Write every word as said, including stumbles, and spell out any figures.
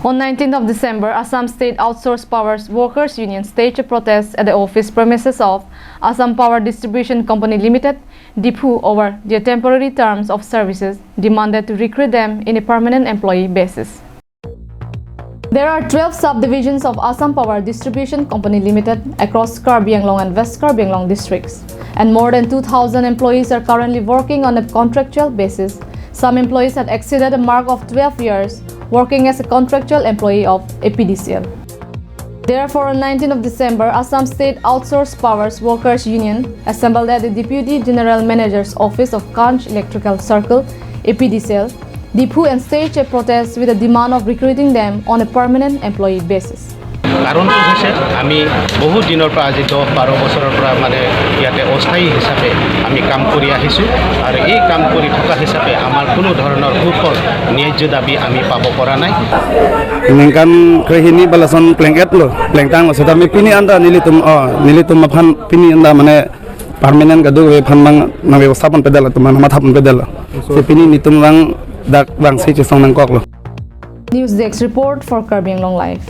On nineteenth of December, Assam State Outsourced Powers Workers Union staged a protest at the office premises of Assam Power Distribution Company Limited, Diphu, over their temporary terms of services, demanded to recruit them in a permanent employee basis. There are twelve subdivisions of Assam Power Distribution Company Limited across Karbi Anglong and West Karbi Anglong districts, and more than two thousand employees are currently working on a contractual basis. Some employees had exceeded a mark of twelve years working as a contractual employee of A P D C L. Therefore, on nineteenth of December, Assam State Outsourced Powers Workers Union assembled at the Deputy General Manager's office of Kanch Electrical Circle, A P D C L, Diphu, and staged a protest with a demand of recruiting them on a permanent employee basis. কাৰণটো হৈছে আমি বহুত দিনৰ পৰা আজি দহ বাৰ বছৰৰ পৰা মানে ইয়াতে অস্থায়ী হিচাপে আমি কাম কৰি আহিছোঁ আৰু এই কাম কৰি থকা হিচাপে আমাৰ কোনো ধৰণৰ সুফল ন্যায্য দাবী আমি পাব পৰা নাই। Ningkan krehini balason pleng et lo, plengtang lo, seta mi pini anta nelitum, oh, nelitum aphan pini anta mane permanent kadokave aphan bang nang bebosta ponpedetlo, atum matha ponpedetlo. Si pini nelitum bang dak bang si chesong nangkoklo. News Desk Report for Karbi Anglong Live.